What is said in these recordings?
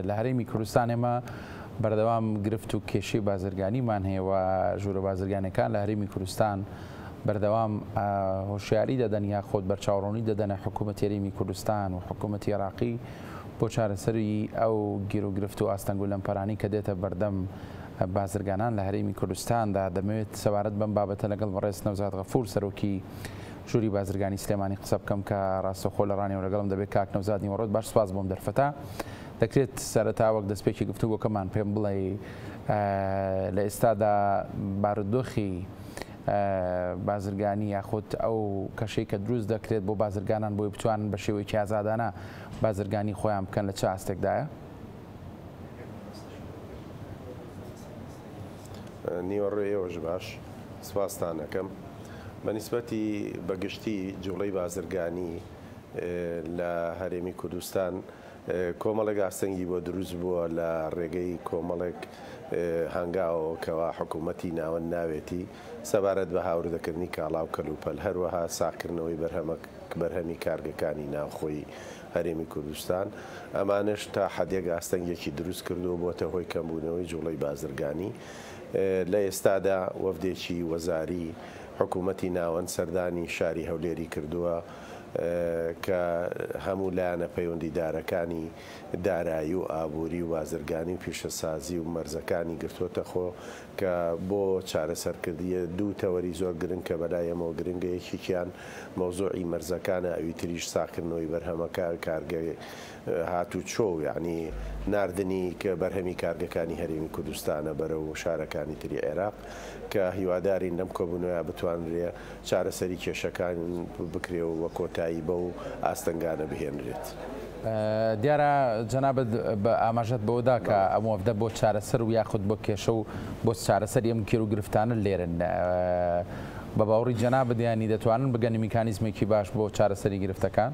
لە هەرێمی کوردستان ئێمە بەردەوام گرفت و کێشەی بازرگانیمان هەیە و ژوورە بازرگانەکان لە هەرێمی کوردستان بەردەوام هۆشیاری دەدەن یاخود بەرچاوڕوونی دەدەنە حکوومەتی هەرێمی کوردستان و حکوومەتی عێراقی بۆ چارەسەری ئەو گیروگرفت و ئاستەنگ و لەمپەرانەی کە دێتە بەردەم بازرگانان لە هەرێمی کوردستاندا. دەمەوێت سەبارەت بەم بابەتە لەگەڵ بەڕێز نەوزاد غەفور سەرۆکی ژووری بازرگانی سلێمانی قسە بکەم کە ڕاستەوخۆ لە ڕانیەوە لەگەڵم دەبێت. کاک نەوزاد نیوەڕۆت باش، سپاس بۆم دەرفەتە. دەکرێت سەرەتا وەک دەستپێکی گفتوگۆکەمان پێم بڵێ لە ئێستادا بارودۆخی بازرگانی یاخود ئەو کەشەی کە دروست دەکرێت بۆ بازرگانان بۆی بتوانن بە شێوەیەکی ئازادانە بازرگانی خۆیان بکەن لە چ ئاستێکدایە؟ نیوەڕۆی ئێوەش باش، سپاستان ئەکەم. بە نیسبەتی بە گشتی جوڵەی بازرگانی لە هەرێمی کوردستان کۆمەڵێک ئاستەنگی بۆ دروست بووە لە ڕێگەی کۆمەڵێک هەنگاوەوە کەوا حکوومەتی ناوەند ناوێتی سەبارەت بە هاوردەکردنی کاڵا و کەلوپەل، هەروەها ساغکردنەوەی بەرهەمی کارگەکانی ناوخۆی هەرێمی کوردستان، ئەمانەش تا حەدێک ئاستەنگێکی دروست کردووە بۆتە هۆی کەمبوونەوەی جوڵەی بازرگانی. لە ئێستادا وەفدێکی وەزاری حکوومەتی ناوەند سەردانی شاری هەولێری کردووە کە هەموو لایەنە پەیوەندیدارەکانی دارایی و ئابووری و بازرگانی و پیشەسازی و مەرزەکانی گرتووەتە خۆ کە بۆ چارەسەرکردیە دوو تەوەری زۆر گرنگ کە بەلای ئێمەوە گرنگە یەکێکیان مەوزوعی مەرزەکانە ئەوی تریش ساغکردنەوەی بەرهەمەکە کارگەی هاتوچۆ و یەعنی ناردنی بەرهەمی کارگەکانی هەرێمی کوردستانە بەرەو شارەکانی تری عێراق کە هیوادارین لەم کۆبوونەوەیە بتوانرێ چارەسەری کێشەکان بکرێ و کۆتایی بەو ئاستەنگانە بهێنرێت. دیارە جەنابت بە ئاماژەت بەوە دا کە ئەم وەفدە بۆ چارەسەر و یاخود بۆ کێشە و بۆ چارەسەری ئەم کێر و گرفتانە لێرن. بە باوەڕی جەنابت یانی دەتوانن بگەنە میکانیزمێکی باش بۆ چارەسەری گرفتەکان؟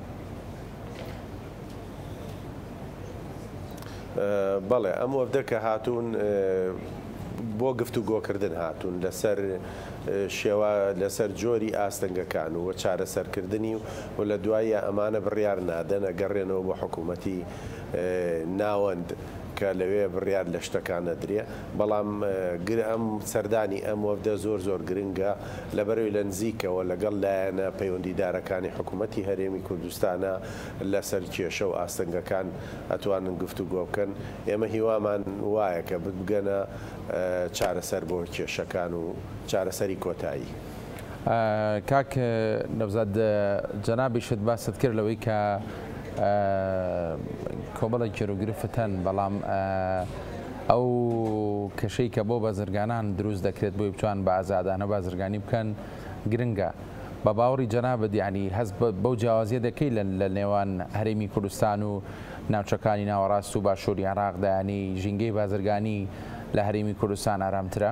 بەڵێ ئەم وەفدە کە هاتوون بۆ گفتوگۆکردن هاتوون لەسەر شێوە لەسەر جۆری ئاستەنگەکان و چارەسەرکردنی و لە دواییە ئەمانە بڕیار نادەن ئەگەڕێنەوە بۆ حکوومەتی ناوەند کە لەوێ بڕیار لە شتەکان ئەدرێ بەڵام گر ئەم سەردانی ئەم وەفدە زۆر زۆر گرنگە لەبەرەوەی لە نزیکەوە لەگەڵ لایەنە پەیوەندیدارەکانی حکوومەتی هەرێمی کوردستانە لەسەر کێشە و ئاستەنگەکان ئەتوانن گفتوگۆ بکەن، ئێمە هیوامان وایە کە بگەنە چارەسەر بۆ کێشەکان و چارەسەری کۆتایی. کاک نەوزاد جەنابیشت باست کرد لەوەی کە کۆمەڵێک گێروگرفت هەن، بەڵام ئەو کەشەی کە بۆ بازرگانان دروست دەکرێت بۆی بتوان بە ئازادانە بازرگانی بکەن گرنگە. بە باوەڕی جەنابت یانی هەست بەو جیاوازیە دەکەی لە نێوان هەرێمی کوردستان و ناوچەکانی ناوەڕاست و باشووری عێراقدا یانی ژینگەی بازرگانی لە هەرێمی کوردستان ئارامترە؟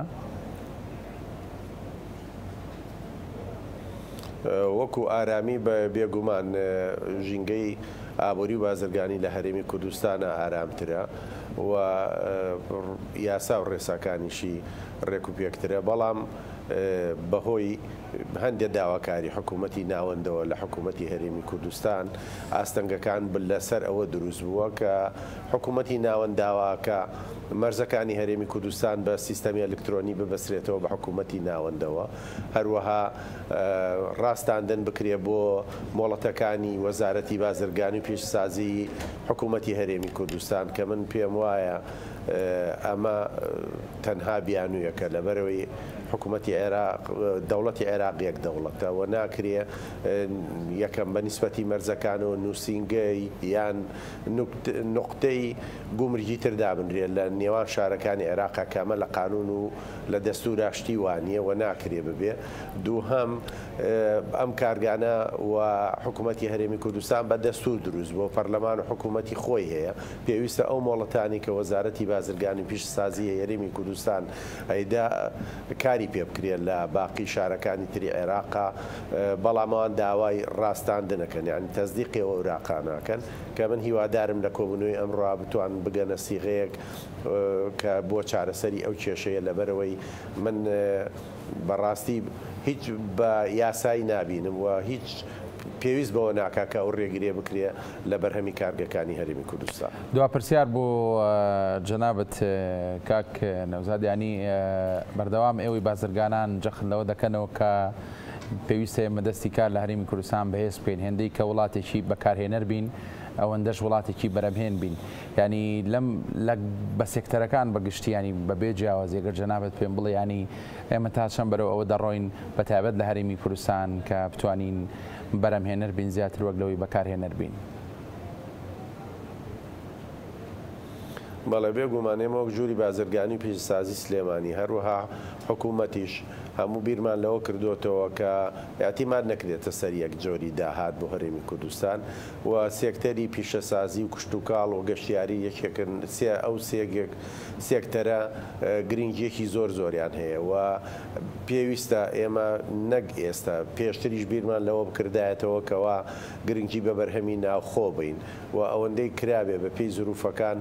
وەکو ئارامی بێگومان ژینگەی ئابووری و بازرگانی لە هەرێمی کوردستانە ئارامترە و یاسا و ڕێساکانیشی ڕێک و پێکترە بەڵام بەهۆی هەندێ داواکاری حکوومەتی ناوەندەوە لە حکوومەتی هەرێمی کوردستان، ئاستەنگەکان لەسەر ئەوە دروست بووە کە حکوومەتی ناوەند داواکە مەرزەکانی هەرێمی کوردستان بە سیستەمی ئەلکترۆنی ببەسترێتەوە بە حکوومەتی ناوەندەوە، هەروەها ڕاستاندن بکرێ بۆ مۆڵەتەکانی وەزارەتی بازرگانی و پیشەسازی حکوومەتی هەرێمی کوردستان کە من پێم وایە ئەمە تەنها بیانوویەکە لەبەرئەوەی حکومەتی عێراق، دەوڵەتی عێراق یەک دەوڵەتە و ناکرێ یەکەم بە نیسبەتی مەرزەکانەوە نووسینگەی یان نوقتەی گومرگی تر دابنرێ لە نێوان شارەکانی عێراقا کە ئەمە لە قانوون و لە دەستوورا شتی وا نییە و ناکرێ ببێ. دووهەم ئەم کارگانە و حکومەتی هەرێمی کوردستان بە دەستوور دروست بووە، پەرلەمان و حکومەتی خۆی هەیە، پێویستە ئەو مۆڵەتانەی کە وەزارەتی بازرگانی و پیشەسازیی هەرێمی کوردستان ئەیدا کاری پێ بکرێت لە باقی شارەکانی تری عێراقا، بەڵام ئەوان داوای ڕاستاندن ئەکەن یانی تەسدیقی ئەو ئەوراقانە ئەکەن کە من هیوادارم لە کۆبوونەوەی ئەمڕۆ بتوانن بگەنە سیغەیەک کە بۆ چارەسەری ئەو کێشەیە لەبەرئەوەی من بەڕاستی هیچ بە یاسایی نابینم و هیچ. پێویست بەوە ناکا کە ئەو رێگریە بکرێ لە بەرهەمی کارگەکانی هەرێمی کوردستان. دوا پرسیار بۆ جەنابت کاک نەوزاد یانی بەردەوام ئێوەی بازرگانان جەخت لەوە دەکەنەوە کە پێویستە ئێمە دەستی کار لە هەرێمی کوردستان بەهێز بکەین هێندەی کە وڵاتێکی بەکارهێنەر بین ئەوەندەش وڵاتێکی بەرەمهێن بین ینی لەم لە بە سێکتەرەکان بە گشتی ینی بەبێ جیاوازی گەر جەنابت پێم بڵێ ینی ئێمە تا چەند بەرەو ئەوە دەڕۆین بە تایبەت لە هەرێمی کوردستان کە بتوانین بەرەمهێنەر بین زیاتر وەک لەوەی بەکارهێنەر بین؟ بەڵێ بێگومان ئێمە وەک ژووری بازرگانی و پیشەسازی سلێمانی هەروەها حکوومەتیش هەموو بیرمان لەوە کردۆتەوە کە ئیعتیماد نەکرێتە سەر یەک جۆری داهات بۆ هەرێمی کوردستان و سێکتەری پیشەسازی و کشتوکاڵ و گەشتیاری یەکێکن سێ ئەو سێکتەرە گرنگییەکی زۆر زۆریان هەیە و پێویستە ئێمە نەک ئێستا پێشتریش بیرمان لەوە بکردایەتەوە کەوا گرنگی بە بەرهەمی ناوخۆ بەین و ئەوەندەی کرابێ بە پێی زروفەکان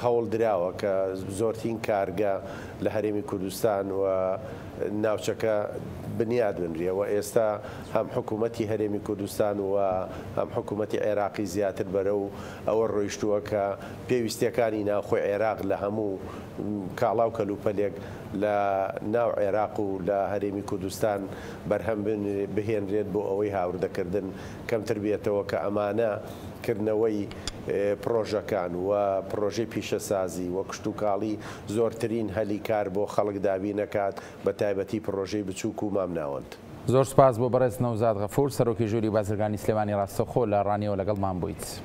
هەوڵ دراوە کە زۆرترین کارگە لە هەرێمی کوردستان و ناوچەکە بنیاد بنرێ و ئێستا هەم حکوومەتی هەرێمی کوردستان و هەم حکوومەتی عێراقی زیاتر بەرەو ئەوە ڕۆیشتووە کە پێویستییەکانی ناوخۆی عێراق لە هەموو کاڵا و کەلوپەلێک لە ناو عێراق و لە هەرێمی کوردستان بەرهەم بهێنرێت بۆ ئەوەی هاوردەکردن کەمتر بێتەوە کە ئەمانە کردنەوەی پڕۆژەکان و پڕۆژەی پیشەسازی و کشتوکاڵی زۆرترین هەلی کار بۆ خەڵک دابین ئەکات بە تایبەتی پڕۆژەی بچووک و مامناوەند. زۆر سوپاس بۆ بەڕێز نەوزاد غەفور سەرۆکی ژووری بازرگانی سلێمانی ڕاستەوخۆ لە ڕانیەوە لەگەڵمان بوویت.